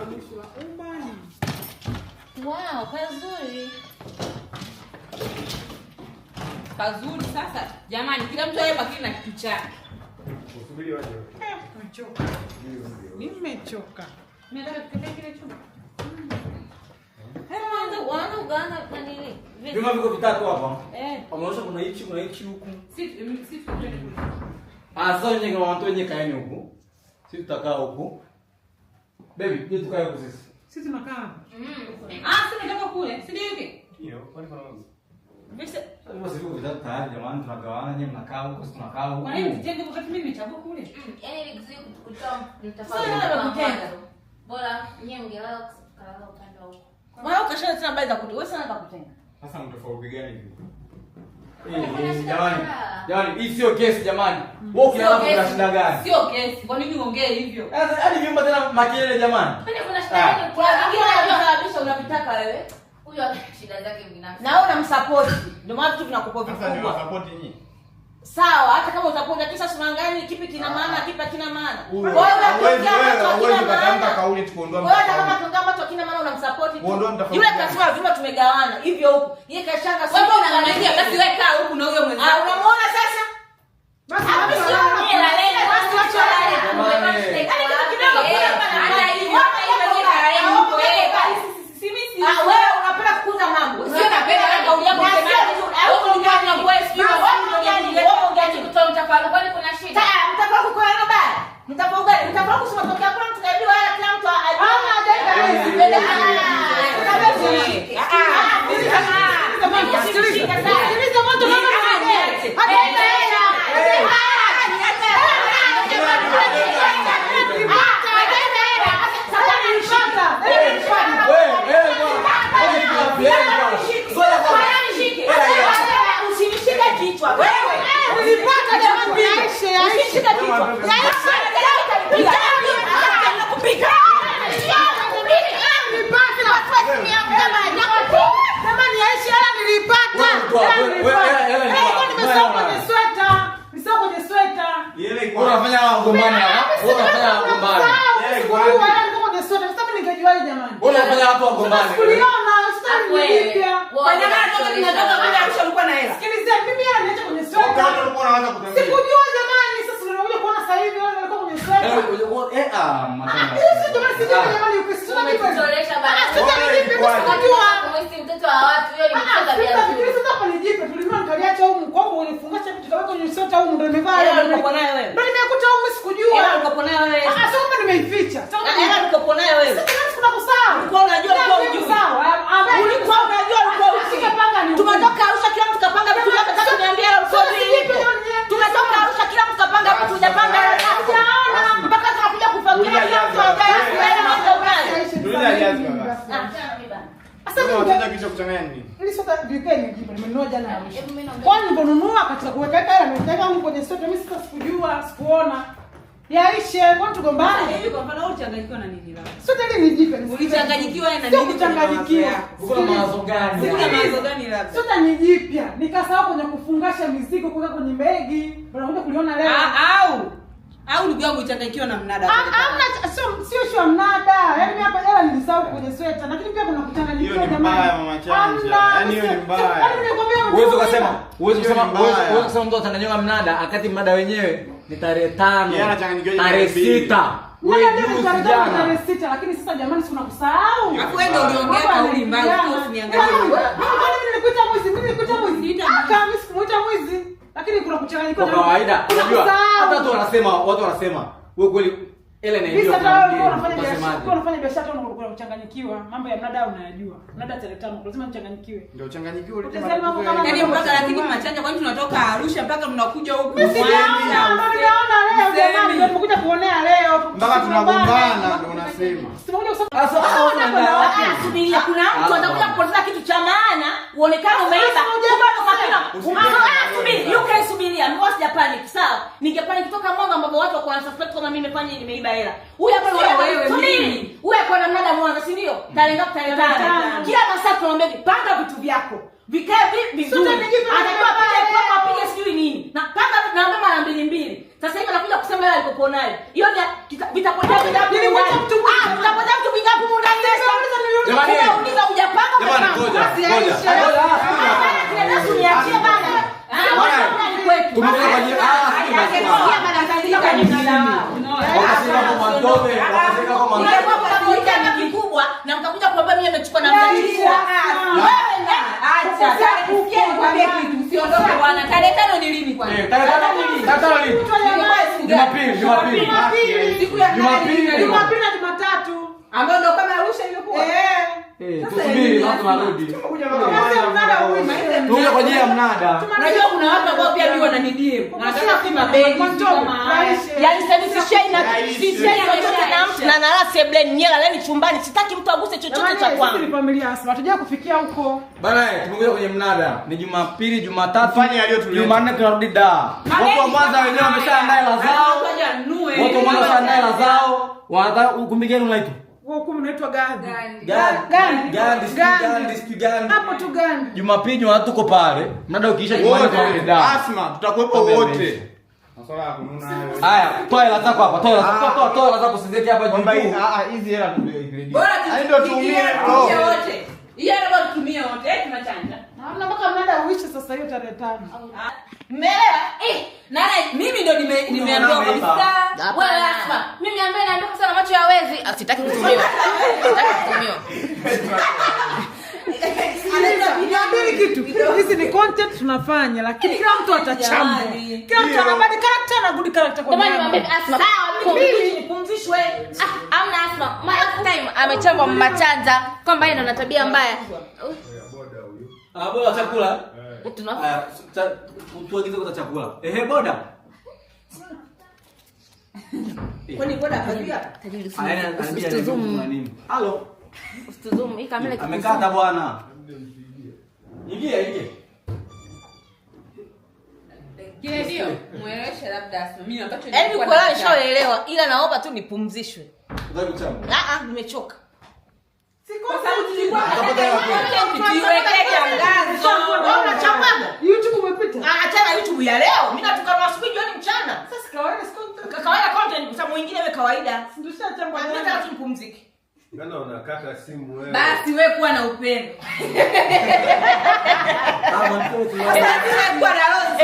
Nusu la umbali. Wow, pazuri. Pazuri sasa. Jamani, kila mtu awe makini na kitu chake. Usubiri waje. Nimechoka. Nimechoka. Mimi nataka tukatae kile chumba. Waanza kugawana na nini? Vyuma viko vitatu hapa. Eh. Wameonyesha kuna hichi, kuna hichi huku. Si tukutane kule. Ah, sasa wenyewe kama watu wenyewe kaeni huku. Sisi tutakaa huku. Baby, je, tukae huku sisi. Sisi tunakaa hapa. Ah, si nataka kule. Si ndio hivi? Ndio, kwani kuna wazi? Visa. Sasa vyuma si viko vitatu tayari jamani, tunagawana, nyewe mnakaa huku, sisi tunakaa huku. Kwa nini tutenge wakati mimi nimechagua kule? Yaani ili kuzuia kutoa mtafauti. Sasa ndio kutenga. Bora nyewe mngelala kulala upande wa huko. Wewe ukashaona tena habari za kutenga. Wewe sana za kutenga. Sasa ni tofauti gani hivi? Jamani, jamani, hii sio kesi jamani. Wewe ukilala hapo kuna shida gani? Sio kesi. Kwa nini uongee hivyo? Sasa hadi vyumba tena makelele jamani. Kwani kuna shida gani? Kuna vingine unasababisha unavitaka wewe. Huyo ana shida zake binafsi. Na wewe unamsupport. Ndio maana vitu vinakupa Sasa ndio vikubwa. support nyinyi. Sawa, hata kama utapona lakini sasa unaangalia kipi kina maana, kipi hakina maana. Huyo, Kwa hiyo hauwezi unaongea wewe, ambacho hauwezi hakina ukatamka maana. kauli tukuondoa Kwa hiyo hata kama mtafauti. tuongea ambacho hakina maana unamsupport tu. Kuondoa mtafauti Yule gani? kasema vyuma tumegawana hivyo huku. Yeye kashanga Wewe unang'ang'ania basi wewe kaa huku na huyo mwenzako. Ah, unamuona sasa? Basi Ah, wacha mimi sio walale. mimi laleni, basi wacha walale. Jamani. Yaani kitu kidogo kuna hapa na Hata hivyo, hata hivyo yeye kaleni huko, eh. Si mimi si. Ah, wewe unapenda kukuza mambo. Sio napenda wewe kauli yako Na sio usemaje? vizuri. Wewe unaongea na wewe sio Wewe unaongea nini? Wewe unaongea nini? Kutoa mtafaruku kwani kuna shida? Sasa mtafaruku kwa nini baya? Mtafaruku gani? Mtafaruku si matokeo kuna mtu kaibiwa hela kila mtu Sikiliza mwanzo mama anaongea. Hata Wewe, wewe bwana. Wewe bwana. Ngoja kwanza. Usinishike kichwa wewe. Ulipata jamani, yaishe, yaishe. Usinishike kichwa. Nakupiga. Jamani, yaishe, hela nilipata. Wewe, Hela wewe, nilipata. wewe, hela Hela ilikuwa nilipata. nimesahau kwenye sweta. Nimesahau kwenye sweta. Ile iko Wewe unafanya wagombani hapa. Wewe unafanya wagombani. Sikujua, hela ilikuwa kwenye sweta. Sasa mimi ningejuaje jamani? Wewe unafanya watu wagombani. Sikuliona, sasa nilipya. Ulikuwa na hela. Sikilizeni, mimi hela niliacha kwenye sweta. Watu walikuwa wanaanza kutembea. Sikujua jamani, sasa unakuja kuona sasa hivi wale walikuwa kwenye sweta. Eh, ah, matendo. Hiyo si jamani, sijui jamani, ukisema nipe. Umetutolesha bana. Ah, sasa nijipe, mimi sikujua. Kumwisi mtoto wa watu, hiyo ni Ah, mtoto sasa tabia fikiri nzuri. sasa hapa nijipe, tulinunua nikaliacha humu kwa hiyo ulifungasha vitu tukaweka kwenye sweta humu ndio nimevaa. Hela ulikokuwa nayo wewe. Ndio nimekuta humu sikujua. Hela ulikokuwa nayo wewe. Ah, sio kwamba nimeificha. Sio kwamba Hela ulikokuwa nayo wewe. Sasa jamani, kuna kusahau. Ulikuwa unajua ulikuwa Kuna hujui. kusahau. Ambaye Ulikuwa unajua ulikuwa hujui. Sikapanga ni Tumetoka Arusha kila mtu kapanga vitu vyake, nataka kuniambia hela ulikuwa Sasa hujui. sijipe leo Tumetoka Arusha kila mtu kapanga vitu, hujapanga hela zako. Sijaona. Mpaka tunakuja kufagia kila mtu anadai hela mambo unayo. Tuliza jazba basi. Sasa Wewe mimi unataka kichwa kuchanganya nini? Ili sweta vilikuwa nijipe, nimenunua jana Arusha. Hebu mimi naongea. Kwani niliponunua katika kuweka hela nimeweka humu kwenye sweta, mimi sasa sikujua, sikuona. Yaishe, kwani tugombane? Hivi kwa mfano wewe ulichanganyikiwa na nini labda? Sweta ili nijipe. Ulichanganyikiwa na Sio nini? kuchanganyikiwa. Uko na mawazo gani? Kuna mawazo gani labda? Sweta ni jipya, nikasahau kwenye kufungasha mizigo kuweka kwenye begi. Ndio nakuja kuliona leo. Ah, au ndugu yangu ulichanganyikiwa na mnada. Ah, Hamna, sio sio issue ya mnada. Yaani mimi hapa hela nilisahau kwenye sweta, lakini pia kuna kuchanganyikiwa Hiyo ni jamani. mbaya, Mama Chanja. Hamna, Yaani hiyo ni mbaya. Yaani nimekwambia Uwezo kusema, uwezo Hiyo ni kusema, mbaya. uwezo kusema mtu atachanganyiwa mnada akati mnada wenyewe ni tarehe 5. Yeye anachanganyikiwa Tarehe tarehe 6. Wewe Mnada leo ni juzi tarehe 5, jana. tarehe 6, lakini sasa jamani si unakusahau. Alafu wewe ndio uliongea kauli mbaya, usiniangalie. Mimi nilikuita mwizi, mimi nilikuita mwizi. Niita Aka mimi sikumuita mwizi. Lakini kuna kuchanganyikiwa. Kwa kawaida, Kuna unajua kusahau. hata watu wanasema wewe kweli hela Visa inaibiwa hata kuna wewe ulikuwa mgeni, unafanya biashara, utasemaje? ulikuwa unafanya biashara tu unakuwa kuchanganyikiwa. Mambo ya mnada unayajua. Mnada tarehe 5 lazima mchanganyikiwe. Ndio uchanganyikiwe ulete Utazama mambo matatizo kama ya- Yaani mpaka lakini Machanja kwani tunatoka Arusha mpaka tunakuja huku Mimi sijaona, Mwanza. ndo nimeona leo jamani, ndo nimekuja kuonea leo. Mpaka tunagombana ndio unasema. Tumekuja kusema Sasa hao wanaenda wapi? Ah, subiria, kuna mtu Ah, atakuja kupoteza kitu cha maana uonekane umeiba. Sasa Kumbe ndo makina. Usipende. Ah, subiri, you can subiria. Mimi sija panic, sawa? Ningepanic kutoka Mwanza ambapo watu wako na suspect kama mimi nimefanya nini, nimeiba hela. Huyu hapa Sio ni wewe, subiri. mimi. Huyu hapa na mnada Mwanza, si ndio? Tarehe ngapi? Tarehe Tarehe 5. 5. Kila masaa tunamwambia hivi, panga vitu vyako. Vikae vizuri. Sote nijipe Atakiwa nimevaa apige leo. promo, apige sijui nini. Na panga naambia mara mbili mbili. Sasa hivi anakuja kusema yeye alikokuwa nayo. Hiyo ni vitapotea vingapi? Nilimwacha mtu mwingi. Ah, vitapotea vitu vingapi humu ndani? Jamani. Unauliza hujapanga Jamani, umepanga. ngoja, Basi ngoja. yaishe. Ngoja, ah, Bana, kina Dasu niachie bana. Bwana, Ni kwetu. tumefika kwa ajili- ah, sikiza, sikiza. Sikia bana, sasa kwa mnada wao. Wakasirika kwa Mwantobe, wakasirika kwa Mwantobe. Mtakuwa mnakasirika ni kikubwa na mtakuja kuambia mimi nimechukua na mtachukua. Wewe na Acha. Sikia nikwambie kitu, usiondoke bwana. Tarehe 5 ni lini kwanza? Eh, tarehe 5 lini? Jumapili, Jumapili. Jumapili. Siku ya Jumapili. Jumapili na Jumatatu. Ambayo ndio kama Arusha ilikuwa. Eh. Eh, tusubiri watu warudi. Sasa mnada uishe. Tukuja kwa ajili ya mnada. Unajua kuna watu ambao pia mimi wanani DM. Wanataka si mabegi si kama haya. Yaani sasa hivi sishai na sishai chochote na mtu na nalala sebleni, nyewe laleni chumbani, sitaki mtu aguse chochote cha Jamani, sisi kwangu. ni familia Asma. Hatujawahi kufikia huko. Bana, tumekuja kwenye mnada. Ni Jumapili, Jumatatu, Fanya yaliyotuleta. Jumanne tunarudi da. Watu wa Mwanza wenyewe wameshaandaa hela zao. Watu waje wanunue. Watu wa Mwanza washaandaa hela zao. Wanataka ukumbi gani unaitwa? Huo ukumbi unaitwa Gandhi. Gandhi. Gandhi. Gandhi, sijui Gandhi. Gandhi, sijui Gandhi. Hapo tu Gandhi. Jumapili, Jumatatu tuko pale. Mnada ukiisha Jumanne tunarudi Wote. da. Asma, tutakuwepo Kombe wote. ameisha. Masuala ya kununa hayo. Haya, toa hela zako hapa, toa hela zako, toa toa hela zako usiziweke hapa Kwamba juu. hizi hela tulizo. Bora Yaani ndio tuumie. tutumie wote. Hii hela bora tutumie wote. Eh, tunachanja. Hamna mpaka mnada uishe sasa hiyo tarehe 5. Mmeelewa? Eh, nana mimi ndio nimeambiwa kabisa. Wewe Asma, mimi ambaye naambiwa sana macho hawezi, sitaki kutumiwa. Sitaki kutumiwa. Niambie kitu. Hizi ni content tunafanya lakini kila mtu atachambua. Kila mtu ana bad character na good character kwa Jamani, niaba. niwaambie Asma. Sawa, mimi nipumzishwe. Ah, amna Asma. My last time amechambwa mmachanja kwamba yeye ndo ana tabia mbaya. Ah, bora chakula. Tuna Haya, tuagize kwa chakula. Ehe, boda. Kwani boda hajui hapa? tajiri Aya, ananiambia usituzumu. nini? Halo. Usituzumu. Hii kamera Amekata bwana. Ingia, ingia. Kile ndio mueleweshe labda Asma. Mimi ambacho Yaani nilikuwa kuelewa na nishaelewa ila naomba tu nipumzishwe. Unataka kuchamba? Ah ah, nimechoka. Kwa sababu tulikuwa Utapata hela kweli. tuiwekee tangazo. Wewe unachambaga? YouTube umepita. Ah, achana YouTube ya leo. Mimi natukana asubuhi, jioni, mchana. Sasa kawaida siku Kawaida content kwa sababu mwingine iwe kawaida. ndio shachambwa. Mimi nataka tu nipumzike. Ngana unakata simu wewe. Basi wewe kuwa na upendo. Ah, mwanamke Sasa kuwa na roho